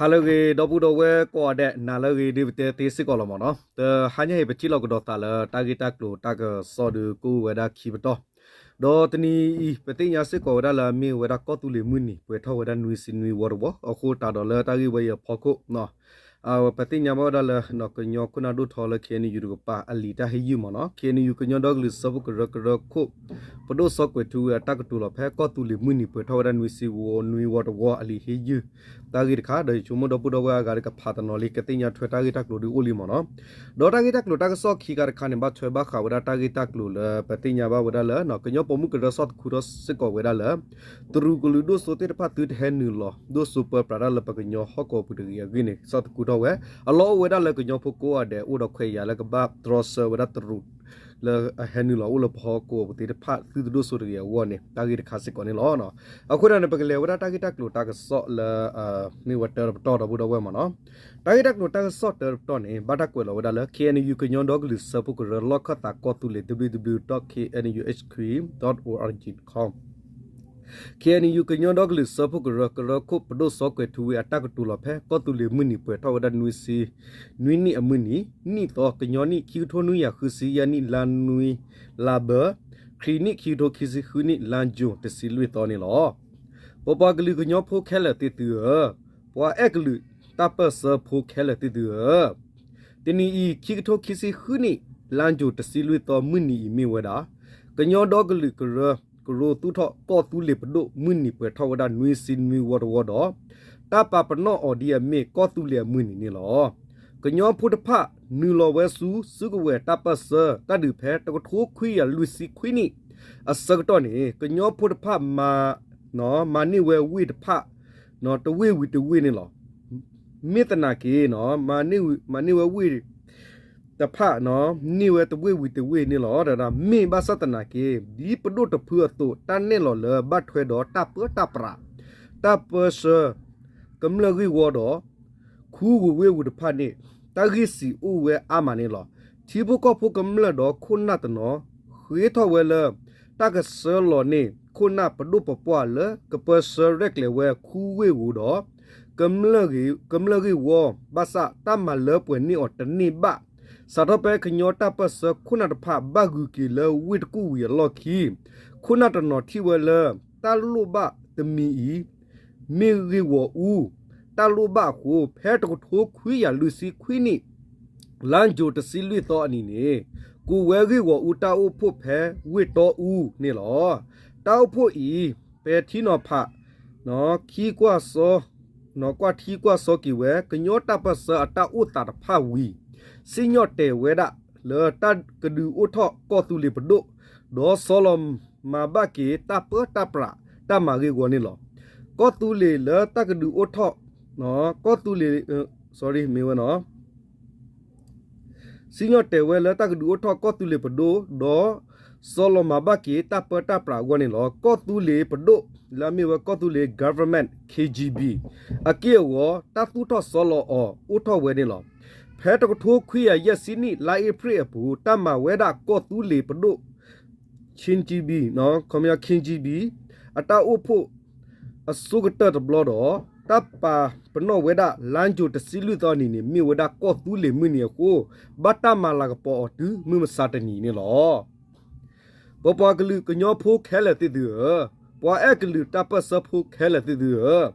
ဟါလၢအဂ့ၤ ဒီပုၢ်ဒီဝဲၢ်ကိးဂၤဒဲး, နၤလၢအဂ့ၤ ဒ်ပတဲသ့စ့ၢ်ကီးလီၤမ့ၢ်နီၤ. တဟါညါအံၤ ပထံၣ်လိာ်ကဒီးသးလၢတၢ်ဂ့ၢ်တၢ်ကျိၤတၢ်ကစီၣ်ဒီး ကအိၣ်ဝဲဒၣ်ခံပတီၢ်, ဒီးတနံၤအံၤ ပသ့ၣ်ညါစ့ၢ်ကီးဝဲဒၣ်လၢအမ့ၢ်ဝဲဒၣ်ကီၢ်သူလ့ၤမုၢ်နံၤ ပှဲၤထီၣ်ဝဲဒၣ်နွံဆံနွံဝီတဝီ, အဃိသတးဒီးလၢတၢ်ဂ့ၢ်ဝဲအံၤအဖီခိၣ် ပသ့ၣ်ညါဘၣ်ဝဲဒၣ်လၢ ကညီခိၣ်နၢ်ဒိၣ်ထီလၢ ခ့ၣ်အဲၣ်ယူၣ် တကပၤ အလံာ်တၢ်ဟ့ၣ်ယုၢ်မ့ၢ်နီၤ, ခ့ၣ်အဲၣ်ယူၣ် ကညီဒီကလုာ်စၢဖှိၣ်ကရၢ ကရၢခိၣ် ပဒိၣ်စီၤကွဲၤထူဝ့ အတၢ်ကတိၤလီၤဖဲကီၢ်သူလ့ၤမုၢ်နံၤ ပှဲၤထီၣ်ဝဲဒၣ်နွံဆံနွံဝီတဝီ အလံာ်ဟ့ၣ်ယုၢ်တၢ်ဂ့ၢ်တခါ, ဒီးယဆိကမိၣ်ဒီပုၢ်ဒီဝဲၢ်အဂၤဒီး ကဖးတနီၤလံ ကသ့ၣ်ညါထွဲတၢ်ဂ့ၢ်တၢ်ကျိၤဒုးအိၣ်လံမ့ၢ်နီၤ. ဒီးတၢ်ဂ့ၢ်တၢ်ကျိၤတၢ်ကစီၣ်ခံခါတခါန့ၣ် ဘၣ်ထွဲဘၣ်ဃးဝဲဒၣ်တၢ်ဂ့ၢ်တၢ်ကျိၤလၢ ပသ့ၣ်ညါဘၣ်ဝဲဒၣ်လၢ ကညီပိာ်မုၣ်ကရၢ ဆီၣ်သခူထီၣ်စ့ၢ်ကီးဝဲဒၣ်လၢ တရူးကလုာ်ဒိၣ်စိသ့ၣ်တဖၣ် သုတဟဲနုာ်လီၤဒိၣ်စိပၢပြးတၢ်လၢပကညီဟီၣ်ကဝီၤပူၤတဂ့ၤအဂ့ၢ်န့ၣ် ဆီၣ်သခူထီၣ်ဝဲ, အလီၢ်အိၣ်ဝဲဒၣ်လၢ ကညီဖိကိးဂၤဒဲး အိၣ်ဒီးခွဲးယာ်လၢကဘၣ်တြီဆၢဝဲဒၣ်တရူး လၢအဟဲနုာ်လီၤအိၣ်လၢပဟီၣ်ကဝီၤပူၤသ့ၣ်တဖၣ် သုတဒိၣ်စိတဂ့ၤအဂီၢ်န့ၣ် တၢ်ဂ့ၢ်တခါစ့ၢ်ကီးန့ၣ်လီၤ. အဃိသတးန့ၣ် ပကလဲၤဝဲဒၣ်တၢ်ဂ့ၢ်တၢ်ကျိၤတၢ်ကစီၣ်လၢ မ့ၢ်ဝဲတၢတပတီၢ် ဒီပုၢ်ဒီဝဲၢ်မ့ၢ်နီၤ. တၢ်ဂ့ၢ်တၢ်ကျိၤတၢ်ကစီၣ်တၢတပတီၢ်န့ၣ် ဘၣ်တၢ်ကွဲးလီၤဝဲဒၣ်လၢ ခ့ၣ်အဲၣ်ယူၣ် ကညီဒီကလုာ်စၢဖှိၣ်ကရၢ လီၢ်ခၢၣ်သးကီၢ်သူလ့ၤ www dot knhuq dot org dot com ခ့ၣ်အဲၣ်ယူၣ် ကညီဒီကလုာ်စၢဖှိၣ်ကရၢ ကရၢခိၣ် ပဒိၣ်စီၤကွဲၤထူဝ့ အတၢ်ကတိၤလီၤဖဲ ကီၢ်သူလ့ၤမုၢ်နံၤ ပှဲၤထီၣ်ဝဲဒၣ်နွံဆံနွံနံၣ်အမုၢ်နံၤ, နံၣ်သီ ကညီနံၣ် ခံကထိနွံကယၤဃုဆံယဲၢ်နံၣ် လါနွံ လါဘၢ, ခရံာ်နံၣ် ခံကထိခံဆံဃုနံၣ် လါယူၤ တဆံလွံၢ်သီန့ၣ်လီၤ. ပပှၤကလုာ်ကညီဖိခဲလၢာ်သ့ၣ်သုဧၢ, ပှၤအဲၣ်ကလုာ်တၢ်ပၢၢ်ဆၢဖိခဲလၢာ်သ့ၣ်သုဧၢ, တနံၤအံၤ ခံကထိခံဆံဃုနံၣ် လါယူၤ တဆံလွံၢ်သီ မုၢ်နံၤအံၤမ့ၢ်ဝဲဒၣ် ကညီဒီကလုာ်ကရၢ ကရၢသူၣ်ထီၣ်ကီၢ်သူလ့ၤပဒိၣ် မုၢ်နံၤပှဲၤထီၣ်ဝဲဒၣ်နွံဆံနွံဝီတဝီဒီး တၢ်ပာ်ပနီၣ်အီၤဒ်အမ့ၢ်ကီၢ်သူလ့ၤအမုၢ်နံၤန့ၣ်လီၤ. ကညီဖိတဖၣ် နုာ်လီၤဝဲဆူ စုကဝဲၤတၢ်ပၢၢ်ဆၢ တၢ်ဒုးဖဲတကထိခွံကယၤလွံၢ်ဆံခွံနံၣ် အဆၢကတီၢ်န့ၣ် ကညီဖိတဖၣ် မၤန့ၢ်ဝဲဝ့ၢ်တဖၣ် တဝ့ၢ်ဝံၤတဝ့ၢ်န့ၣ်လီၤ. မ့ၢ်သနာ်က့ မၤန့ၢ်ဝဲဝ့ၢ်တဖၣ် န့ၢ်ဝဲတဝ့ၢ်ဝံၤတဝ့ၢ်န့ၣ်လီၤ. တဒၣ် မ့ၢ်ဘၣ်ဆၣ်သနာ်က့ ဒ်ပဒိၣ်တဖုအသိး တၢ်နဲၣ်လီၤလၢဘၣ်ထွဲဒီးတၢ်ပၢတၢ်ပြး တၢ်ပၢဆှၢ ကမျၢၢ်ဂ့ၢ်ဝီဒီး ခူဝ့ၢ်ဝ့ၢ်ပူၤတဖၣ်န့ၣ် တၢ်ဂ့ၢ်စံးအိၣ်ဝဲအါမးန့ၣ်လီၤ. ထံဖိကီၢ်ဖိကမျၢၢ်ဒီးခိၣ်နၢ်တနီၤ ဃ့ထီၣ်ဝဲလၢ တၢ်ကဆှၢလီၤန့ၢ်ခိၣ်နၢ်ပဒိၣ်ပပှၢ်လၢကပၢဆှၢရဲၣ်ကျဲၤဝဲခူဝ့ၢ်ပူၤဒီး ကမျၢၢ်ဂ့ၢ်ဝီ ဘၣ်ဆၣ်တၢ်မၤလၢပှဲၤန့ၢ်အီၤတန့ၢ်ဘၣ်. စးထီၣ်ဖဲကညီတၢ်ပၢၢ်ဆၢခိၣ်နၢ်တဖၣ် ဘၣ်ဂုၤက့ၤလၢဝ့ၢ်တကူၣ်ဝံၤအလီၢ်ခံ ခိၣ်နၢ်တနီၤထံၣ်ဝဲလၢ တၢ်လိၣ်ဘၣ်တမံၤအံၤ မ့ၢ်ဂ့ၢ်ဂီၢ်အူ, တၢ်လိၣ်ဘၣ်အဃိ ဖဲတကထိခွံကယၤလွံၢ်ဆံခွံနံၣ် လါယူၤတဆံလွံၢ်သီအနံၤန့ၣ် ကိးဝဲဂ့ၢ်ဂီၢ်အူတၢ်အိၣ်ဖှိၣ်ဖဲဝ့ၢ်တီအူန့ၣ်လီၤ. တၢ်အိၣ်ဖှိၣ်အံၤ ပဲာ်ထံနီၤဖး ခံကွၢ်စီ ကွၢ်ထံကွၢ်စီက့ၤဝဲ ကညီတၢ်ပၢၢ်ဆၢအတၢ်အိၣ်သးတဖၣ်ဝံၤ စံၣ်ညီၣ်တဲာ်ဝဲဒၣ်လၢတၢ်ကဒုးအိၣ်ထီၣ်ကီၢ်သူလ့ၤပဒိၣ် ဒီးဆီလီၤမၤဘၣ်က့ၤတၢ်ပၢတၢ်ပြးတၢ်မၤဂ့ၢ်ဝီန့ၣ်လီၤ. ကီၢ်သူလ့ၤလၢတၢ်ကဒုးအိၣ်ထီၣ် ကီၢ်သူလ့ၤ မ့ၢ်ဝဲ စံၣ်ညီၣ်တဲာ်ဝဲလၢတၢ်ကဒုးအိၣ်ထီၣ်ကီၢ်သူလ့ၤပဒိၣ် ဒီးဆီလီၤမၤဘၣ်က့ၤတၢ်ပၢတၢ်ပြးအဂီၢ်န့ၣ်လီၤ. ကီၢ်သူလ့ၤပဒိၣ် လၢအမ့ၢ်ဝဲကီၢ်သူလ့ၤ government K G B အက့ၢ်အဂီၤ တၢ်သူၣ်ထီၣ်ဆီလီၤအီၤအိၣ်ထီၣ်ဝဲန့ၣ်လီၤ. ဖဲတကထိခွံကယၤယဲၢ်ဆံနံၣ် လါအ့ဖြ့ၣ်အပူၤ တၢ်မၤဝဲဒၣ်ကီၢ်သူလ့ၤပဒိၣ် K G B ခီ K G B အတၢ်အိၣ်ဖှိၣ်အဆိကတၢၢ်တဘျီဒီး တၢ်ပာ်ပနီၣ်ဝဲဒၣ် လါယူၤတဆံလွံၢ်သီနံၤန့ၣ် မ့ၢ်ဝဲဒၣ်ကီၢ်သူလ့ၤမုၢ်နံၤအဃိ ဘၣ်တၢ်မၤလၤကပီၤအီၤတုၤမုၢ်မဆါတနံၤန့ၣ်လီၤ. ပပှၤကလုာ်ကညီဖိခဲလၢာ်သ့ၣ်သုဧၢ, ပှၤအဲၣ်ကလုာ်တၢ်ပၢၢ်ဆၢဖိခဲလၢာ်သ့ၣ်သုဧၢ,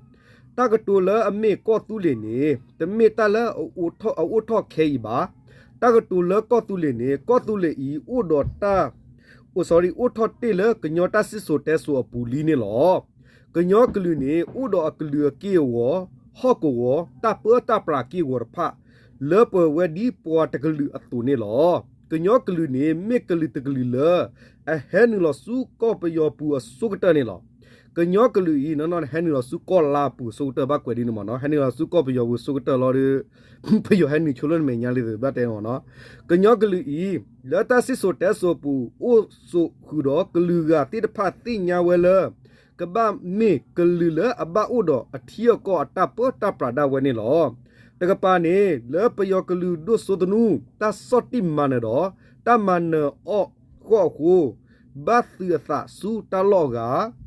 တၢ်ကတိၤလၢအမ့ၢ်ကီၢ်သူလ့ၤန့ၣ် တမ့ၢ်တၢ်လၢအအိၣ်ထီၣ်ခဲအံၤဘၣ်. တၢ်ကတိၤလၢကီၢ်သူလ့ၤန့ၣ် ကီၢ်သူလ့ၤအံၤအိၣ်ဒီးတၢ် အိၣ် sorry အိၣ်ထီၣ်တ့ၢ်လၢကညီတၢ်စံၣ်စိၤတဲစိၤအပူၤလံန့ၣ်လီၤ. ကညီကလုာ်န့ၣ် အိၣ်ဒီးအကလုာ်အက့ၢ်အဂီၤ, ဟီၣ်ကဝီၤ, တၢ်ပၢတၢ်ပြးက့ၢ်အဂီၤတဖၣ် လၢပှဲၤဝဲဒ်ပှၤတကလုာ်အသိးန့ၣ်လီၤ. ကညီကလုာ်န့ၣ် မ့ၢ်ကလုာ်တကလုာ်လၢ အဟဲနုာ်လီၤဆူကီၢ်ပယီၤပူၤအဆိကတၢၢ်န့ၣ်လီၤ. ကညီကလုာ်အံၤ နီၢ်နီၢ်န့ၣ် ဟဲနုာ်လီၤဆူကီၢ်လါပူၤအဆိကတၢၢ် ဘၣ်ကွဲးဒ်န့ၣ်မ့ၢ်နီၤ, ဟဲနုာ်လီၤဆူကီၢ်ပယီၤပူၤအဆိကတၢၢ်လီၤဒီး ပယီၤဟဲနုာ်ဆိလၢနမဲာ်ညါလံသ့ၣ် ဘၣ်တဲမ့ၢ်နီၤ. ကညီကလုာ်အံၤ လၢတၢ်စံၣ်စိၤတဲစိၤအပူၤ အိၣ်စိာ်ဃုာ်ဒီးကလုာ်ဂၤသ့ၣ်တဖၣ်သ့ၣ်ညါဝဲလၢ ကဘၣ်မ့ၢ်ကလုာ်လၢအဘၣ်အိၣ်ဒီးအထံအကီၢ်အတၢ်ပၢတၢ်ပြးဒၣ်ဝဲန့ၣ်လီၤ. တကပၤန့ၣ် လၢပယီၤကလုာ်ဒိၣ်စိသနူ တၢ်ဆီၣ်တံၢ်မၤနၢၤဒီး တၢ်မၤနၢၤအီၣ်ဃီၣ်အဃိ ဘၣ်သုးအသးဆူတၢ်လီၢ်အဂၤ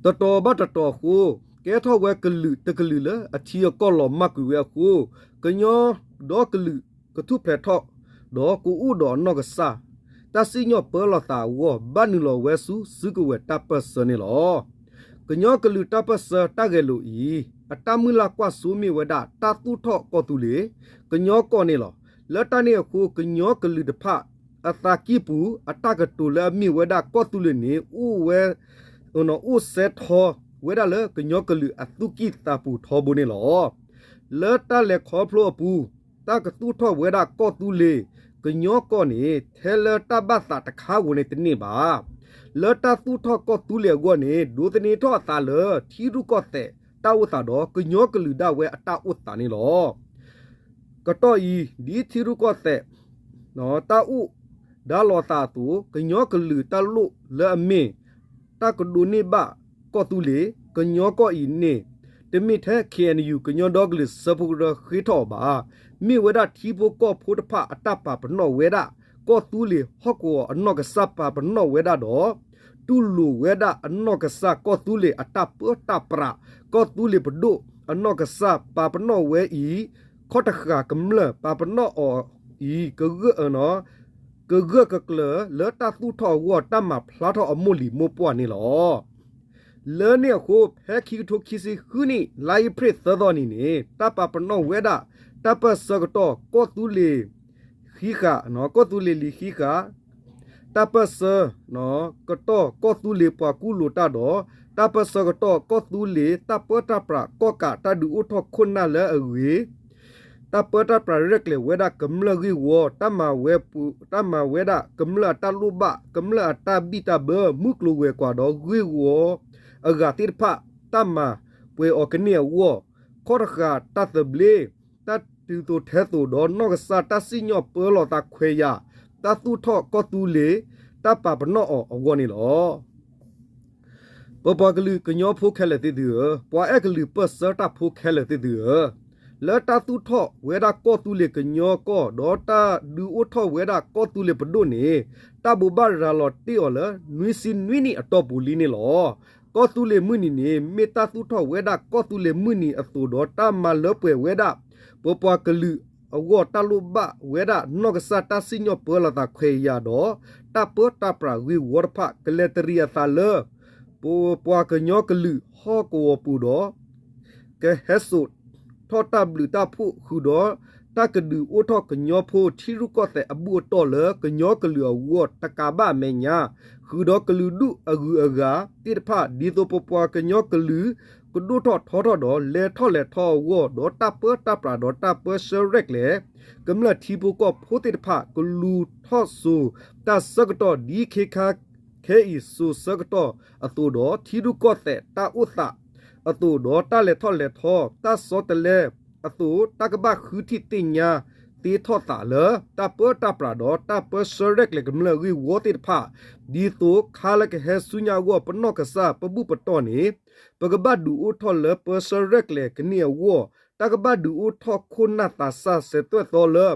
တတီၤဘၣ်တတီၤအဃိ ကဲထီၣ်ဝဲကလုာ်တကလုာ်လၢအထံအကီၢ်လီၤမၢ်ကွံာ်ဝဲအဃိ, ကညီဒီကလုာ်ကထူၣ်ဖျဲးထီၣ်, ဒီးကအိၣ်ဒီးအနီၢ်ကစၢ် တၢ်စံၣ်ညီၣ်ပၢလီၤသးအဂီၢ် ဘၣ်နုာ်လီၤဝဲဆူစုကဝဲၤတၢ်ပၢၢ်ဆၢန့ၣ်လီၤ. ကညီကလုာ်တၢ်ပၢၢ်ဆၢတၢ်ဂဲၤလိာ်အံၤ အတၢ်မုၢ်လၢ်ကွၢ်စိမ့ၢ်ဝဲဒၣ် တၢ်သူၣ်ထီၣ်ကီၢ်သူလ့ၤ, ကညီကီၢ်န့ၣ်လီၤ. လၢတၢ်န့ၣ်အဃိ ကညီကလုာ်တဖၣ် အသးကံၢ်ပူၤ အတၢ်ကတိၤလၢအမ့ၢ်ဝဲဒၣ်ကီၢ်သူလ့ၤန့ၣ် အိၣ်ဝဲ အိၣ်စဲထီဝဲဒၣ်လၢကညီကလုာ်အသူၣ်ကံၢ်သးပူၤထီဘိန့ၣ်လီၤ. လၢတၢ်လဲၤခီဖျိအပူၤ တၢ်ကသူၣ်ထီၣ်ဝဲဒၣ်ကီၢ်သူလ့ၤ ကညီကီၢ်န့ၣ် ထဲလၢတၢ်ဘၣ်သးတခါဧိၤန့ၣ်တန့ၢ်ဘၣ်. လၢတၢ်သူၣ်ထီၣ်ကီၢ်သူလ့ၤအဂီၢ်န့ၣ် ဒိးသန့ၤထီၣ်အသးလၢထံရူၢ်ကီၢ်သဲးတၢ်အိၣ်သးဒီး ကညီကလုာ်ဒၣ်ဝဲအတၢ်အိၣ်သးန့ၣ်လီၤ. ကတီၢ်အံၤ ဒ်ထံရူၢ်ကီၢ်သဲး တၢ်အိၣ်ဒါလီၤသးအသိး ကညီကလုာ်တၢ်လိၣ်လၢအမ့ၢ် တၢ်ကဒိးန့ၢ်ဘၣ်ကီၢ်သူလ့ၤ ကညီကီၢ်အံၤန့ၣ် တမ့ၢ်ထဲ ခ့ၣ်အဲၣ်ယူၣ် ကညီဒီကလုာ်စၢဖှိၣ်ကရၢဃ့ထီၣ်အီၤဘၣ်. မ့ၢ်ဝဲဒၣ်ထံဖိကီၢ်ဖိတဖၣ်အတၢ်ပာ်ပနီၣ်ဝဲဒၣ် ကီၢ်သူလ့ၤဟီၣ်ကဝီၤအနီၢ်ကစၢ်ပာ်ပနီၣ်ဝဲဒၣ်ဒီး တူၢ်လိာ်ဝဲဒၣ်အနီၢ်ကစၢ်ကီၢ်သူလ့ၤအတၢ်ပၢတၢ်ပြး ကီၢ်သူလ့ၤပဒိၣ်အနီၢ်ကစၢ်ပာ်ပနီၣ်ဝဲအံၤ ခီၣ်တဃာ်ကမျၢၢ်ပာ်ပနီၣ်အီၤအံၤ ကဂၢၢ် ကဂၢၢ်ကကျၢၤလၢတၢ်သူၣ်ထီၣ်အဂီၢ် တၢ်မၤဖျါထီၣ်အမိၢ်လံၤမိၢ်ပှၢ်န့ၣ်လီၤ. လၢန့ၣ်အဃိ ဖဲခံကထိခံဆံဃုနံၣ် လါအ့ဖြ့ၣ်သၢသီနံၤန့ၣ် တၢ်ပာ်ပနီၣ်ဝဲဒၣ် တၢ်ပၢၢ်ဆၢကတီၢ်ကီၢ်သူလ့ၤ ဃံဃာ် ကီၢ်သူလ့ၤလံာ်ဃံဃာ် တၢ်ပၢၢ်ဆၢကတီၢ်ကီၢ်သူလ့ၤပှၤကူၣ်လိာ်တၢ်ဒီး တၢ်ပၢၢ်ဆၢကတီၢ်ကီၢ်သူလ့ၤ တၢ်ပၢတၢ်ပြးကီၣ်ကးတၢ်ဒုးအိၣ်ထီၣ်ခိၣ်နၢ်လၢအဂ့ၤ တၢ်ပၢတၢ်ပြးရဲၣ်ကျဲၤဝဲဒၣ်ကမျၢၢ်ဂ့ၢ်ဝီ တၢ်မၤဝဲ တၢ်မၤဝဲဒၣ်ကမျၢၢ်အတၢ်လိၣ်ဘၣ် ကမျၢၢ်အတၢ်ဘံၣ်တၢ်ဘၢ မုၢ်ကျိၤဝဲၤကွာ်ဒီးဂ့ၢ်ဝီအဂၤသ့ၣ်တဖၣ် တၢ်မၤပှဲၤအီၤကန့ၢ်အဂီၢ် ခီၣ်တဃာ်တၢ်သဘျ့ တၢ်တုၤသိးထဲသိးဒီးနီၢ်ကစၢ်တၢ်စံၣ်ညီၣ်ပၢလီၤသးခွဲးယာ် တၢ်သူၣ်ထီၣ်ကီၢ်သူလ့ၤ တၢ်ပာ်ပနီၣ်အီၤအဂီၢ်န့ၣ်လီၤ. ပပှၤကလုာ်ကညီဖိခဲလၢာ်သ့ၣ်သုဧၢ, ပှၤအဲၣ်ကလုာ်ပၢၢ်ဆၢတၢ်ဖိခဲလၢာ်သ့ၣ်သုဧၢ, လၢတၢ်သူၣ်ထီၣ်ဝဲဒၣ်ကီၢ်သူလ့ၤကညီကီၢ် ဒီးတၢ်ဒုးအိၣ်ထီၣ်ဝဲဒၣ်ကီၢ်သူလ့ၤပဒိၣ်န့ၣ် တၢ်ဘိးဘၣ်ရၤလီၤတ့ၢ်အီၤလၢနွံဆံနွံနံၣ်အတီၢ်ပူၤလံန့ၣ်လီၤ. ကီၢ်သူလ့ၤမုၢ်နံၤန့ၣ် မ့ၢ်တၢ်သူၣ်ထီၣ်ဝဲဒၣ်ကီၢ်သူလ့ၤမုၢ်နံၤအသိးဒီး တၢ်မၤလၢပှဲၤဝဲဒၣ် ပပှၤကလုာ်အဂီၢ် တၢ်လိၣ်ဘၣ်ဝဲဒၣ်နီၢ်ကစၢ်တၢ်စံၣ်ညီၣ်ပၢလီၤသးခွဲးယာ်ဒီး တၢ်ပၢတၢ်ပြးဂ့ၢ်ဝီတဖၣ် ကလဲၤတရံးအသးလၢ ပပှၤကညီကလုာ်ဟီၣ်ကဝီၤပူၤဒီး ကဟဲစိာ်ထီၣ်တၢ်ဘျုးတၢ်ဖှိၣ် ဃုာ်ဒီးတၢ်ကဒုးအိၣ်ထီၣ်ကညီဖိထံရူၢ်ကီၢ်သဲးအဘူၣ်အတီၢ်လၢကညီကလုာ်အဂီၢ်တကးဘၣ်အမဲာ်ညါ, ဃုာ်ဒီးကလုာ်ဒူၣ်အဂုၤအဂၤသ့ၣ်တဖၣ် ဒ်သိးပပှၤကညီကလုာ် ကဒိၣ်ထီၣ်ထီထီၣ်ဒီး လဲၤထီၣ်လဲၤထီအဂီၢ် ဒီးတၢ်ပၢတၢ်ပြးဒီးတၢ်ပၢဆှၢရဲၣ်ကျဲၤ ကမျၢၢ်ထံဖိကီၢ်ဖိသ့ၣ်တဖၣ် ကလူၤထီၣ်စိၤ တၢ်ဆၢကတီၢ် ဒ်ခဲခါ ခဲအံၤစိၤဆၢကတီၢ်အသိးဒီး ထံရူၢ်ကီၢ်သဲးတၢ်အိၣ်သးအသိးဒီး တၢ်လဲၤထီၣ်လဲၤထီ တၢ်ဆီတလဲအသိး တၢ်ကဘၣ်ဃုထံၣ်သ့ၣ်ညါသ့ထီၣ်သးလၢ တၢ်ပၢတၢ်ပြးဒီးတၢ်ပၢဆှၢရဲၣ်ကျဲၤကမျၢၢ်ဂ့ၢ်ဝီသ့ၣ်တဖၣ် ဒ်သိးခါလၢကဟဲဆူညါအဂီၢ် ပနီၢ်ကစၢ်ပဘူၣ်ပတီၢ်န့ၣ် ပကဘၣ်ဒုးအိၣ်ထီၣ်လၢပၢဆှၢရဲၣ်ကျဲၤကန့ၢ်အဂီၢ် တၢ်ကဘၣ်ဒုးအိၣ်ထီၣ်ခိၣ်နၢ်သးစၢ်စဲးသွဲၣ်သီလၢ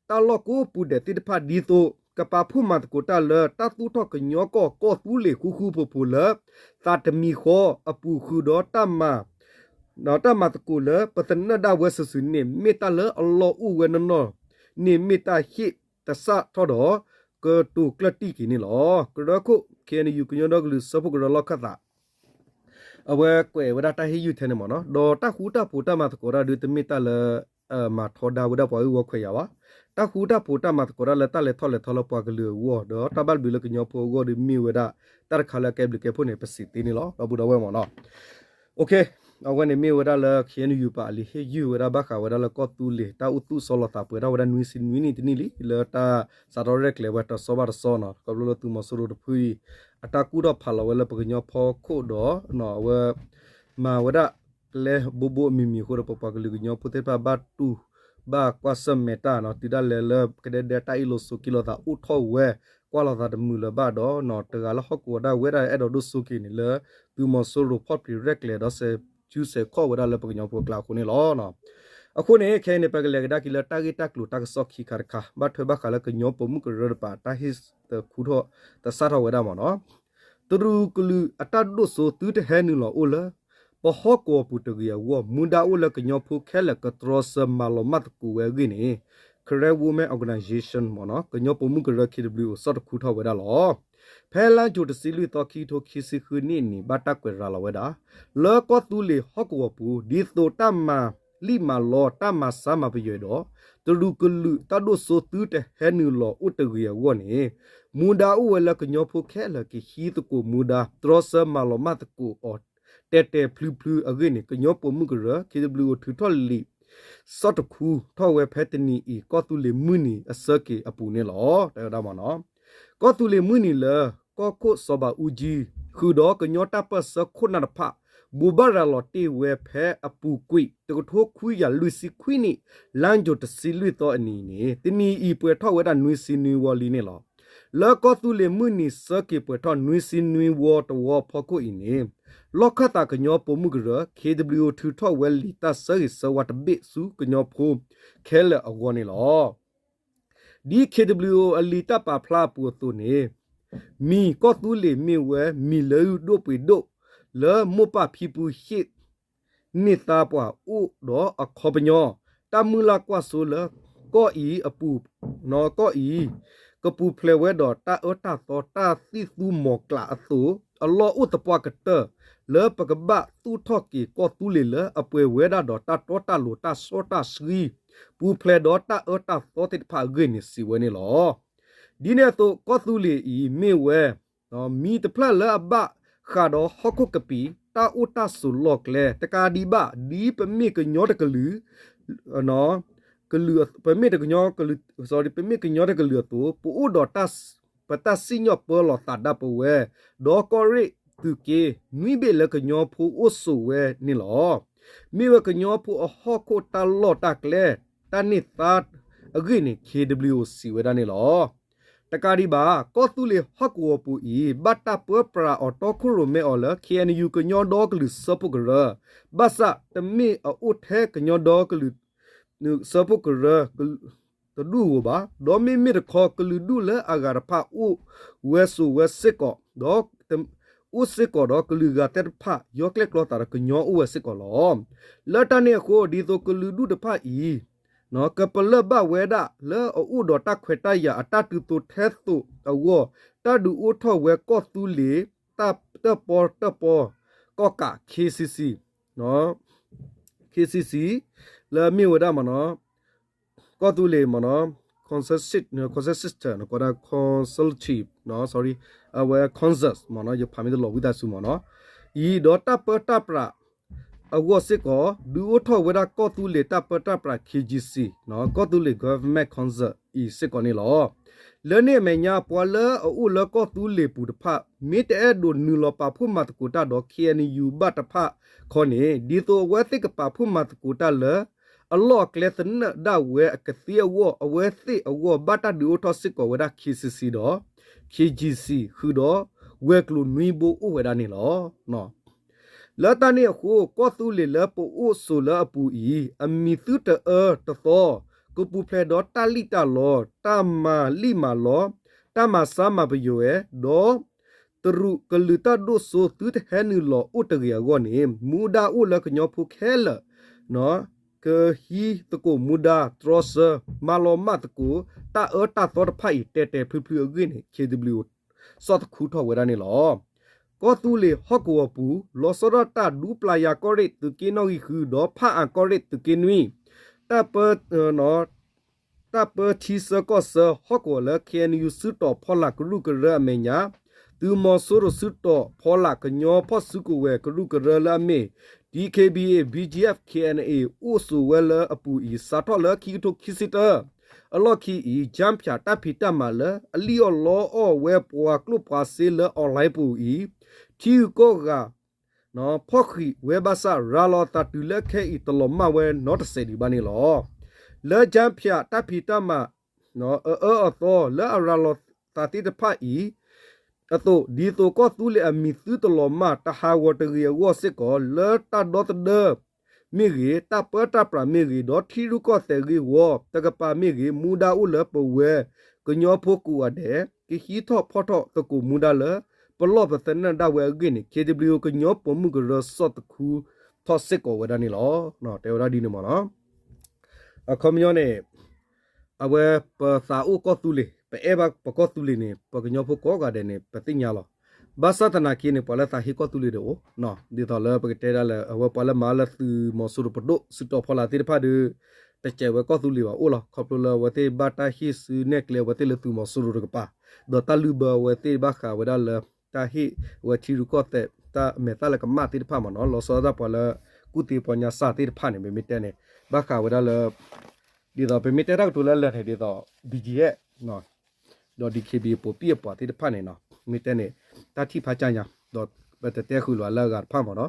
တၢ်လီၢ်ကိးပူၤဒဲးသ့ၣ်တဖၣ်ဒ်သိး ကပာ်ဖှိၣ်မၤသကိးတၢ်လၢတၢ်သူၣ်ထီၣ်ကညီကီၢ်ကီၢ်သူလ့ၤဃူဃူဖိးဖိးလၢ သးတမံၤဃီအပူၤဃုာ်ဒီးတၢ်မၤ ဒီးတၢ်မၤသကိးလၢပသနၢၣ်ဒၣ်ဝဲစုာ်စုာ်န့ၣ် မ့ၢ်တၢ်လၢအလီၢ်အိၣ်ဝဲနီၢ်နီၢ်န့ၣ် မ့ၢ်တၢ်ဟ့ၣ်တစၢ်ထီၣ်ဒီး ကတိၤကျၢၢ်တံၢ်က့ၤန့ၣ်လီၤ. ကရၢခိၣ် ခ့ၣ်အဲၣ်ယူၣ် ကညီဒီကလုာ်စၢဖှိၣ်ကရၢလီၢ်ခၢၣ်သး အဝဲကွဲးဝဲဒၣ်တၢ်ဟ့ၣ်ယုၢ်ထဲန့ၣ်မ့ၢ်နီၤ, ဒီးတၢ်ဃူတၢ်ဖိးတၢ်မၤသကိးတၢ်ဒုးတမ့ၢ်တၢ်လၢ မၤထီဒါဝဲဒၣ်ပှၤဂ့ၢ်ဝီခွဲးယာ်ဘၣ်. တၢ်ဃူတၢ်ဖိးတၢ်မၤသကိးတၢ်လၢတၢ်လဲၤထီၣ်လဲၤထီလၢပှၤကလုာ်အဂီၢ် ဒီးတၢ်ဘၣ်ဘျုးလၢကညီဖိအဂီၢ်ဒုးမ့ၢ်ဝဲဒၣ် တၢ်တခါလၢအကဲဘျုးကဲဖှိၣ်န့ၣ် ပစံးသ့န့ၣ်လီၤ. ဒီပုၢ်ဒီဝဲၢ်မ့ၢ်နီၤ အဝဲန့ၣ်မ့ၢ်ဝဲဒၣ်လၢ ခ့ၣ်အဲၣ်ယူၣ် ပာ်အလံာ်ဟ့ၣ်ယုၢ်ဝဲဒၣ်ဘၣ်ဃးဝဲဒၣ်လၢကီၢ်သူလ့ၤ တၢ်အိၣ်သူၣ်စီလီၤသးပှဲၤထီၣ်ဝဲဒၣ်နွံဆံနွံနံၣ်တနံၣ်လံ လၢတၢ်စးထီၣ်ရဲၣ်ကျဲၤဝဲတဆီဘၣ်တဆီနီၤ ခီဖျိလၢသုးမီၤစိရိၤတဖုအံၤ အတၢ်ကူၣ်ထီၣ်ဖးလီၤဝဲလၢပကညီဖီခိၣ်ဒီး အဝဲ မၤဝဲဒၣ် ကျဲဘိဘိအမံၤမံၤအဃိဒီး ပပှၤကလုာ်ကညီဖိသ့ၣ်တဖၣ်ဘၣ်တူၢ် ဘၣ်ကွၢ်ဆၢၣ်မဲာ်တၢ်နီၤ တုၤဒၣ်လဲာ်လၢကဒဲဒဲတၢ်အ့ၣ်လိာ်ဆိးက့လိာ်သးအိၣ်ထီၣ်ဝဲ ကွၢ်လိာ်သးတမုာ်လၢၤဘၣ်ဒီး တဂၤလၢဟီၣ်ကဝီၤဒၣ်ဝဲဒၣ်အဲၣ်ဒိးဒိၣ်စိက့ၤန့ၣ်လၢ သုးမီၤစိရိၤဖီၣ်ပျံၤရဲၣ်ကျဲၤဒီးစဲးစုဆဲးခီၣ်ဝဲဒၣ်လၢပကညီဖိအကျါအဃိန့ၣ်လီၤ. အဃိန့ၣ် ခဲအံၤန့ၣ် ပကလဲၤကဒါက့ၤလၢတၢ်ဂ့ၢ်တၢ်ကျိၤတၢ်ကစီၣ်ခံခါတခါ ဘၣ်ထွဲဘၣ်ဃးလၢကညီပိာ်မုၣ်ကရၢတပၤ တၢ်ဟ့ၣ်သခူထီၣ်သဆၣ်ထီၣ်ဝဲဒၣ်မ့ၢ်နီၤ တရူးကလုာ်အတၢ်ဒိၣ်စိသုတဟဲနုာ်လီၤအိၣ်လၢ ပဟီၣ်ကဝီၤပူၤတဂ့ၤအဂီၢ် မူဒါအိၣ်လၢကညီဖိခဲလၢာ်ကတြီဆၢမၤလီၤမၢ်သကိးဝဲအဂ့ၢ်န့ၣ် Karen Women Organization မ့ၢ်နီၤ ကညီပိာ်မုၣ်ကရၢ ခ့ၣ်ဒဘလျူၣ်အိၣ် စံးတခူထီၣ်ဝဲဒၣ်လီၤ. ဖဲလါယူၤတဆံလွံၢ်သီ ခံကထိခံဆံဃုနံၣ်န့ၣ် ဘၣ်တၢ်ကွဲးရၤလီၤဝဲဒၣ် လၢကီၢ်သူလ့ၤဟီၣ်ကဝီၤပူၤ ဒ်သိးတၢ်မၤလံၣ်မၤလီ တၢ်မၤဆါမၤပယွဲဒီး တရူးကလုာ်တၢ်ဒိၣ်စိသုတဟဲနုာ်လီၤအိၣ်တဂ့ၤအဂီၢ်န့ၣ် မူဒါအိၣ်ဝဲလၢကညီဖိခဲလၢာ်ကဟံးသကိးမူဒါ တြီဆၢမၤလီၤမၢ်သကိးအီၤ တဲာ်တဲာ်ဖျုးဖျုးအဂ့ၢ်န့ၣ် ကညီပိာ်မုၣ်ကရၢ ခ့ၣ်ဒဘလျူၣ်အိၣ် ထုးထီၣ်လံာ် စံးတခူထီၣ်ဝဲဖဲတနံၤအံၤ ကီၢ်သူလ့ၤမုၢ်နံၤအဆၢက့ၤအပူၤန့ၣ်လီၤ. တဝဲဒၣ်မ့ၢ်နီၤ ကီၢ်သူလ့ၤမုၢ်နံၤလၢ ကီၢ်ခိၣ်စီၤဘးအူကၠံ ဃုာ်ဒီးကညီတၢ်ပၢၢ်ဆၢခိၣ်နၢ်တဖၣ် ဘိးဘၣ်ရၤလီၤတ့ၢ်ဝဲဖဲအပူၤကွံာ် တကထိခွံကယၤလွံၢ်ဆံခွံနံၣ် လါယူၤတဆံလွံၢ်သီအနံၤန့ၣ် တနံၤအံၤပှဲၤထီၣ်ဝဲဒၣ်နွံဆံနွံဝီလံန့ၣ်လီၤ. လၢကီၢ်သူလ့ၤမုၢ်နံၤဆၢက့ၤပှဲၤထီၣ်နွံဆံနွံဝီတဝီဖီခိၣ်အံၤန့ၣ် လီၢ်ခၢၣ်သးကညီပိာ်မုၣ်ကရၢ ခ့ၣ်ဒဘလျူၣ်အိၣ် ထုးထီၣ်ဝဲလံာ်တၢ်ဆၢဂ့ၤဆၢဝါတဘ့ၣ်ဆူကညီဖိခဲလၢာ်အဂီၢ်န့ၣ်လီၤ. ဒ်ခ့ၣ်ဒဘလျူၣ်အိၣ်အလံာ်တၢ်ပာ်ဖျါအပူၤအသိးန့ၣ် မံၤကီၢ်သူလ့ၤမ့ၢ်ဝဲမံၤလၢဒိၣ်ပှ့ၤဒိၣ် လၢမိၢ်ပၢ်ဖံဖုဟ့ၣ်န့ၢ်သါပှၤအိၣ်ဒီးအခီပညီ တၢ်မုၢ်လၢ်ကွၢ်စိလၢ ကီၢ်အံၤအပူၤ ကီၢ်အံၤ ကပူၤဖျဲးဝဲဒီးတၢ်အၢတၢ်သီတၢ်သံၣ်သူမီၤကျၢ်အသိး အလီၢ်အိၣ်သပှၢ်ကတၢၢ် လၢပကဘၣ်သူၣ်ထီၣ်က့ၤကီၢ်သူလ့ၤလၢအပှဲၤဝဲဒၣ်ဒီးတၢ်တီတၢ်လိၤတၢ်စီတၢ်ဆှံ ပူၤဖျဲးဒီးတၢ်အၢတၢ်သီသ့ၣ်တဖၣ်အဂ့ၢ်န့ၣ် စံးဝဲန့ၣ်လီၤ. ဒ်န့ၣ်အသိး ကီၢ်သူလ့ၤအံၤမ့ၢ်ဝဲ မံၤတဖျၢၣ်လၢအဘၣ်ဃးဒီးဟီၣ်ခိၣ်ကပံာ် တၢ်အိၣ်တၢ်ဆိးလီၢ်ကျဲ တကးဒံးဘၣ် ဒ်ပမ့ၢ်ကညီတကလုာ် ပမ့ၢ်တကညီကလုာ် ပမ့ၢ်ကညီတကလုာ်အသိး ပအိၣ်ဒီး ပတၢ်စံၣ်ညီၣ်ပၢလီၤသးဒၣ်ပဝဲ ဒီးကီၢ်ရ့ၣ်သုးက့ နွံဘ့ၣ်လၢကညီဖိအိၣ်ဆိးဝဲန့ၣ်လီၤ. မ့ၢ်ဝဲကညီဖိအဟီၣ်ခိၣ်တၢ်လီၢ်တၢ်ကျဲ တၢ်န့ၢ်သါအဂ့ၢ်န့ၣ် ခ့ၣ်ဒဘလျူၣ်အိၣ် စံးဝဲဒၣ်န့ၣ်လီၤ. တကးဒံးဘၣ် ကီၢ်သူလ့ၤဟီၣ်ကဝီၤပူၤအံၤ ဘၣ်တၢ်ပၢပြးအီၤတီခိၣ်ရိၣ်မဲအီၤလၢ ခ့ၣ်အဲၣ်ယူၣ် ကညီဒီကလုာ်စၢဖှိၣ်ကရၢ ဘၣ်ဆၣ်တမ့ၢ်အအိၣ်ထဲကညီဒီကလုာ် စၢဖှိၣ်ကရၢ တဒူၣ်ဧိၤဘၣ်, ဒီးမ့မ့ၢ်တခီ ကလုာ်ဒူၣ်လၢအဂၤတဖၣ်အိၣ်ဝဲဆိးဝဲစ့ၢ်ကီး, ဒီး အိၣ်စ့ၢ်ကီးဒီးကလုာ်ဂၤသ့ၣ်တဖၣ် ယီကျဲၣ်ကျီသးဒီးကညီအိၣ်ဝဲစ့ၢ်ကီးလီၤ. လၢတၢ်န့ၣ်အဃိ ဒ်သိးကလုာ်ဒူၣ်တဖၣ်အံၤ ကပလၢၢ်ဘၣ်ဝဲဒၣ်လၢအအိၣ်ဒီးတၢ်ခွဲးတၢ်ယာ်အတၢ်တုၤသိးထဲသိးအဂီၢ်, တၢ်ဒုးအိၣ်ထီၣ်ဝဲကီၢ်သူလ့ၤ တၢ်တၢၣ်ပီတၢၣ်ပီ ကီၣ်ကး ခ့ၣ်စံၣ်စံၣ် ခ့ၣ်စံၣ်စံၣ် လၢအမ့ၢ်ဝဲဒၣ်မ့ၢ်နီၤ ကီၢ်သူလ့ၤမ့ၢ်နီၤ consensus ကိးဒၣ် consultative အဝဲ consensus မ့ၢ်နီၤ ယဖးမ့ၢ်တလီၤဝံသးစူၤမ့ၢ်နီၤ အံၤဒီးတၢ်ပၢတၢ်ပြး အဂီၢ်စ့ၢ်ကီး ဒုးအိၣ်ထီၣ်ဝဲဒၣ်ကီၢ်သူလ့ၤတၢ်ပၢတၢ်ပြး ခ့ၣ်စံၣ်စံၣ် ကီၢ်သူလ့ၤ Government Council အံၤစ့ၢ်ကီးန့ၣ်လီၤ. လၢန့ၣ်အမဲာ်ညါ ပှၤလၢအအိၣ်လၢကီၢ်သူလ့ၤပူၤတဖၣ် မ့ၢ်တအဲၣ်ဒိးနုာ်လီၤပာ်ဖှိၣ်မၤသကိးတၢ်ဒီး ခ့ၣ်အဲၣ်ယူၣ် ဘၣ်တဖၣ်ခီန့ၣ် ဒ်သိးအဝဲသ့ၣ်ကပာ်ဖှိၣ်မၤသကိးတၢ်လၢ အလီၢ်အကျဲသနၢၣ်ဒၣ်ဝဲအကသ့အဂီၢ် အဝဲသ့ၣ်အဂီၢ် ဘၣ်တၢ်ဒုးအိၣ်ထီၣ်စ့ၢ်ကီးဝဲဒၣ် ခ့ၣ်စံၣ်စံၣ်ဒီး ခ့ၣ်စံၣ်စံၣ် ဃုာ်ဒီးဝဲၤကျိၤနွံဘိအိၣ်ဝဲဒၣ်န့ၣ်လီၤ. လၢတၢ်န့ၣ်အဃိ ကီၢ်သူလ့ၤလၢပအိၣ်ဆိးလၢအပူၤအံၤ အမံၤသုတအၢတသီ ကပူၤဖျဲးဒီးတၢ်လံၣ်တၢ်လီ တၢ်မၤလံၣ်မၤလီ တၢ်မၤဆါမၤပယွဲ ဒီး တရူးကလုာ်တၢ်ဒိၣ်စိသုတဟဲနုာ်လီၤအိၣ်တဂ့ၤအဂီၢ်န့ၣ် မူဒါအိၣ်လၢကညီဖိခဲလၢာ် ကဟံးသကိးမူဒါ တြီဆၢ မၤလီၤမၢ်သကိး တၢ်အၢတၢ်သီတဖၣ်အံၤ တဲာ်တဲာ်ဖျုးဖျုးအဂ့ၢ်န့ၣ် ခ့ၣ်ဒဘလျူၣ် စံးသခူထီၣ်ဝဲဒၣ်န့ၣ်လီၤ. ကီၢ်သူလ့ၤဟီၣ်ကဝီၤပူၤ လီၤဆီဒၣ်တၢ်ဒူပျၢ်ယၤကီၢ်ရ့ၣ်သုးက့နီၣ်ဂံၢ်ဃု ဒီးဖၣ်အၣ်ကီၢ်ရ့ၣ်သုးက့နွံ တၢ်ပၢ တၢ်ပၢထံဆၢကီၢ်ဆၢဟီၣ်ကဝီၤလၢ ခ့ၣ်အဲၣ်ယူၣ် စုတီၤဖီလာ်ကရူၢ်ကရၢအမဲာ်ညါ, သုးမီၤစိရိၤစုတီၤဖီလာ်ကညီဖီၣ်စုကဝဲၤကရူၢ်ကရၢလၢအမ့ၢ် DKBA BGF KNA အိၣ်ဆိးဝဲလၢအပူၤအံၤ စးထီၣ်လၢခံကထိခံဆံတၢ အလီၢ်ခံအံၤ ကၠၣ်ဖၠၣ်တၢ်ဖံးတၢ်မၤလၢအလံၣ်အီၣ်လီအီၣ်ဝဲပှၤကျိၣ်ပှၤစ့လၢ online ပူၤအံၤ ထံဂုၤကီၢ်ဂၤ ဖီၣ်ဃံးဝဲဘၣ်ဆၣ် ရၤလီၤသးတုၤလၢခဲအံၤတလီၤမၢ်ဝဲနီတစဲးဒံးဘၣ်န့ၣ်လီၤ. လၢကၠၣ်ဖၠၣ်တၢ်ဖံးတၢ်မၤ အအၢအသီလၢအရၤလီၤသးသ့ၣ်တဖၣ်အံၤ အသိး ဒ်သိးကီၢ်သူလ့ၤအမံၤသုတလီၤမၢ်တဟးဂီၤတဂ့ၤအဂီၢ်စ့ၢ်ကီး လၢတၢ်ဒီသဒၢမ့ၢ်ဂ့ၤ, တၢ်ပၢတၢ်ပြးမ့ၢ်ဂ့ၤ, ဒီးထံရူၢ်ကီၢ်သဲးဂ့ၢ်ဝီတကပၤမ့ၢ်ဂ့ၤ, မူဒါအိၣ်လၢပဝဲကညီဖိကိးဂၤဒဲး ကဟံးထီၣ်ဖီၣ်ထီၣ်သကိးမူဒါလၢ ပလီၢ်ပသနၢၣ်ဒၣ်ဝဲအဂ့ၢ်န့ၣ် ခ့တဘျံး ကညီပိာ်မုၣ်ကရၢစီၣ်သခူထီၣ်စ့ၢ်ကီးဝဲဒၣ်န့ၣ်လီၤ. တဲဝဲဒၣ်ဒ်န့ၣ်မ့ၢ်နီၤ. အခီပညီန့ၣ် အဝဲပသးအိၣ်ကီၢ်သူလ့ၤ ပအဲၣ်ဘၣ်ပကီၢ်သူလ့ၤန့ၣ် ပကညီဖိကိးဂၤဒဲးန့ၣ် ပသ့ၣ်ညါလီၤ. ဘၣ်ဆၣ်သနာ်က့န့ၣ် ပှၤလၢသးဟ့ကီၢ်သူလ့ၤတအိၣ်, ဒ်သိးလၢပကတဲဒၣ်လၢ အဝဲပှၤလၢမၤလၢသုးမီၤစိရိၤပဒိၣ်စုတီၤဖီလာ်သ့ၣ်တဖၣ်ဒီး တစဲးဝဲကီၢ်သူလ့ၤဘၣ်အိၣ်လီၤ. ခီဖျိလၢအဝဲသ့ၣ်ဘၣ်တၢ်ဟ့ၣ်စုနဲၣ်ကျဲအဝဲသ့ၣ်လၢသုးမီၤစိရိၤတကပၤ, ဒီးတၢ်လုၢ်ဘၢအဝဲသ့ၣ်ဘၣ်ဃးဝဲဒၣ်လၢ တၢ်ဟ့ၣ်အဝဲထံရူၢ်ကီၢ်သဲး တၢ်မဲာ်သၣ်လၢကမၣ်သ့ၣ်တဖၣ်မ့ၢ်နီၤ, လီၤဆီဒၣ်တၢ်ပှၤလၢ ကူၣ်သ့ပှၤညါစၢ်သ့ၣ်တဖၣ်န့ၣ် ပမ့ၢ်တဲန့ၣ် ဘၣ်ဃးဝဲဒၣ်လၢ ဒ်သိးပမ့ၢ်တဲတၢ်ကတိၤလၢလၢာ်န့ၣ် ဒ်သိး BGF ဒီး DKBA ပိာ်ပံၣ်အပှၤသ့ၣ်တဖၣ်န့ၣ်နီၤ, မ့ၢ်တဲန့ၣ် တၢ်ထံၣ်ဖးကၢ်ညါ ဒီးပတတဲဃုာ်လီၤလၢအဂၤတဖၣ်မ့ၢ်နီၤ,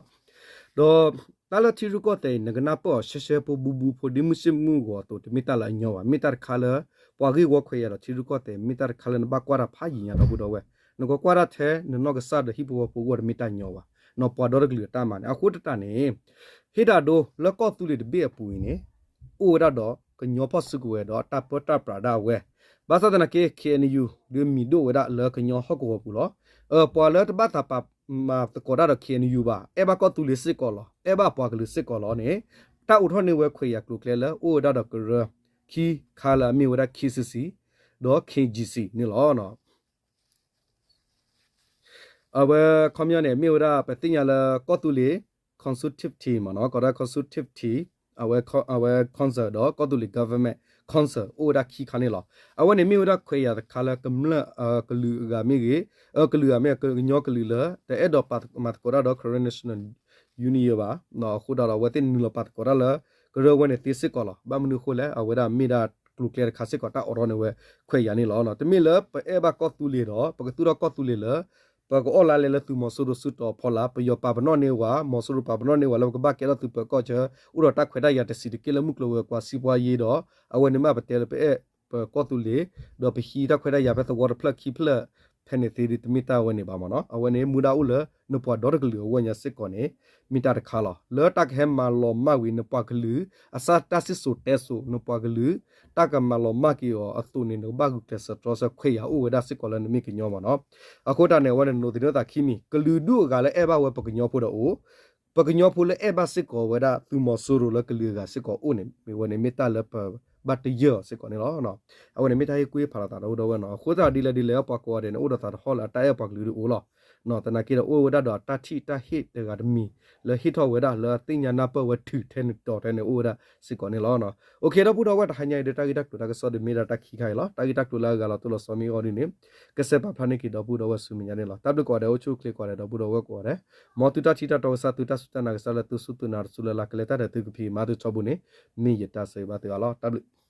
ဒီးတၢ်လၢထံရူၢ်ကီၢ်သဲးအံၤ နကနၢ်ပၢၢ်အီၤရှဲရှဲဖိဘူးဘူးဖိ ဒ်မုၢ်ဆ့ၣ်မုၢ်ဂီၤအသိး တမ့ၢ်တၢ်လၢအညီဘၣ်, မ့ၢ်တၢ်တခါလၢ ပှၤဂ့ၢ်ဝီခွဲးယာ်ဒီးထံရူၢ်ကီၢ်သဲး မ့ၢ်တၢ်တခါလၢနဘၣ်ကွၢ်တၢ်ဖးယံၤညါဒီပုၢ်ဒီဝဲၢ်, နကကွၢ်တၢ်ထဲနနီၢ်ကစၢ်ဒီးဟံၣ်ဖိဃီဖိအဂီၢ် တမ့ၢ်တၢ်ညီဘၣ်, နီၢ်ပှၤဒီတကလုာ်အတၢ်မၤန့ၣ် အဃိသတးန့ၣ် ဟ့ၣ်တၢ်ဒိလၢကီၢ်သူလ့ၤတဘ့ၣ်အပူၤအံၤန့ၣ် အိၣ်ဝဲဒၣ်ဒီးကညီဖီၣ်စုကဝဲၤဒီးတၢ်ပၢတၢ်ပြးဒၣ်ဝဲ, ဘၣ်ဆၣ်သနာ်က့ KNU ဒီးမံၤဒိၣ်ဝဲဒၣ်လၢကညီဟီၣ်ကဝီၤပူၤလီၤ. ပှၤလၢတဘၣ်သးပာ်မၤသကိးတၢ်ဒီး KNU ဘၣ် အဲၣ်ဘၣ်ကီၢ်သူလ့ၤစ့ၢ်ကီးလီၤ, အဲၣ်ဘၣ်ပှၤကလုာ်စ့ၢ်ကီးလီၤန့ၣ် တၢ်အိးထီၣ်န့ၢ်ဝဲခွဲးယာ်ကျိၤကျဲလၢအိၣ်ဝဲဒၣ်ဒီးကရၢခံခါလၢအမ့ၢ်ဝဲဒၣ် KCC ဒီး KGC န့ၣ်လီၤ. အဝဲခီပညီန့ၣ် မ့ၢ်ဝဲဒၣ်ပသ့ၣ်ညါလၢကီၢ်သူလ့ၤ consultative team မ့ၢ်နီၤ, ကီးဒၣ် consultative team အဝဲ အဝဲ council ဒီးကီၢ်သူလ့ၤ government council အိၣ်ဝဲဒၣ်ခံခါန့ၣ်လီၤ. အဝဲန့ၣ်မ့ၢ်ဝဲဒၣ်ခွဲးယာ်တခါလၢကမျၢၢ် ကလုာ်အဂၤမ့ၢ်ဂ့ၤ, ကလုာ်အဂၤမ့ၢ်ကညီကလုာ်လၢ တအဲၣ်ဒိးပာ်မၤသကိးတၢ်ဒီး Karen National Union ဘၣ်, အဃိသတးဒီးအဝဲသ့ၣ်နုာ်လီၤပာ်သကိးတၢ်လၢ ကရၢဝဲန့ၣ်သ့စ့ၢ်ကီးလီၤ. ဘၣ်မနုၤအဃိလဲၣ်, အဝဲဒၣ်မ့ၢ်ဒၣ်ကျိၤကျဲတခါစ့ၢ်ကီး တၢ်အိးထီၣ်န့ၢ်ဝဲခွဲးယာ်န့ၣ်လီၤ. တမ့ၢ်လၢပအဲၣ်ဘၣ်ကီၢ်သူလ့ၤဒီး ပကသူၣ်ထီၣ်ကီၢ်သူလ့ၤလၢ ပကအီၣ်လါလဲလၢသုးမီၤစိရိၤစုတီၤဖီလာ်, ပယီၤပာ်ပနီၣ်န့ၢ်ဝဲ, မီၤစိရိၤပာ်ပနီၣ်န့ၢ်ဝဲလၢပကဘၣ်ကဲထီၣ်သုးပၢၤကီၢ်ဆၢ, အိၣ်ဒီးတၢ်ခွဲးတၢ်ယာ်တဆံးတက့ၢ်လၢမုၢ်ကျိၤဝဲၤကွာ် စံးပှၤယ့ဒီး အဝဲန့ၣ်မ့ၢ်ပတဲလၢပအဲၣ်ပကီၢ်သူလ့ၤ, ဒီးပဟံးတၢ်ခွဲးတၢ်ယာ်ဖဲသဝီတဖျၢၣ်ခံဖျၢၣ် ဖဲန့ၣ်သ့ဒ်တမ့ၢ်တၢ်ဝဲန့ၣ်ဘၣ်မ့ၢ်နီၤ. အဝဲန့ၣ်မူဒါအိၣ်လၢနပှၤဒီတကလုာ်အဂီၢ်ညါစ့ၢ်ကီးန့ၣ် မ့ၢ်တၢ်တခါလီၤ. လၢတၢ်ကဟဲမၤလီၤမၢ်ဝံၤ နပှၤကလုာ် အစၢ်တၢ်စံၣ်စိၤတဲစိၤ နပှၤကလုာ် တၢ်ကမၤလီၤမၢ်က့ၤအီၤအသိးန့ၣ် နကဘၣ်ဂုာ်ကျဲးစၢးတြီဆၢခွဲးယာ်အိၣ်ဝဲဒၣ်စ့ၢ်ကီးလၢနမ့ၢ်ကညီမ့ၢ်နီၤ. အဃိတၢ်န့ၣ် အဝဲန့ၣ် နိးသန့ၤသးခံမံၤ ကလုာ်ဒူၣ်အဂၤလၢအဲၣ်ဘၣ်ဝဲပကညီဖိဒီးအိၣ် ပကညီဖိလၢအဲၣ်ဘၣ်စ့ၢ်ကီးဝဲဒၣ်သုးမီၤစိရိၤလၢကလုာ်အဂၤစ့ၢ်ကီးအိၣ်န့ၣ် မ့ၢ်ဝဲန့ၣ်မ့ၢ်တၢ်လၢပဘၣ်တယၢၢ်အီၤစ့ၢ်ကီးန့ၣ်လီၤ. အဝဲန့ၣ်မ့ၢ်တၢ်ဟ့ၣ်ကူၣ်ဟ့ၣ်ဖးလိာ်သးဒီပုၢ်ဒီဝဲၢ်နီၤ. အဃိသတးဒ်လဲၣ်ဒ်လဲၣ် ပှၤကိးဂၤဒဲးန့ၣ် အိၣ်ဒီးသးတဟီၣ်လၢအတၢ်အဲၣ်ပှၤကလုာ်ဒုးအိၣ်လီၤ. သနာ်က့ဒီးအိၣ်ဝဲဒၣ်ဒီးအတၢ်ထံၣ်တၢ်ဟ့ၣ်တဂၤတမံၤ လၢဟ့ၣ်ထီၣ်ဝဲဒၣ်လၢအသ့ၣ်ညါနၢ်ပၢၢ်ဝဲတုၤထဲန့ၣ်တီၤထဲန့ၣ်အိၣ်ဝဲဒၣ်စ့ၢ်ကီးန့ၣ်လီၤ. အိၣ်ခ့ ဒီပုၢ်ဒီဝဲၢ် တဟါညါအံၤဒီးတၢ်ဂ့ၢ်တၢ်ကျိၤတၢ်ကစီၣ်ဒီးမ့ၢ်ဒၣ်တၢ်ခံခါအံၤလီၤ. တၢ်ဂ့ၢ်တၢ်ကျိၤလၢအဂၤလီၤတိၢ်လီၤဆီမ့ၢ်အိၣ်ဒ်န့ၣ် ကစဲးပာ်ဖျါန့ၢ်က့ၤဒီပုၢ်ဒီဝဲၢ်ဆူမဲာ်ညါန့ၣ်လီၤ. တၢ်ဘျုးကိးဂၤဒဲး အိၣ်ဆူၣ်အိၣ်ချ့ကိးဂၤဒဲး ဒီပုၢ်ဒီဝဲၢ်ကိးဂၤဒဲး မ်သုတၢ်ထံၣ်တၢ်တီကစၢ် သုတၢ်စူၢ်တၢ်နာ်ကစၢ်လၢသုစူၢ်သုနာ်တစူၢ်လၢ်လၢ် ကလဲၤတၢ်ဒီးသုကဖံးမၤသုထီဘိန့ၣ် မ့ၢ်ယတၢ်ဆၢဂ့ၤဘၣ်သုအါလီၤ. တၢ်ဘျုး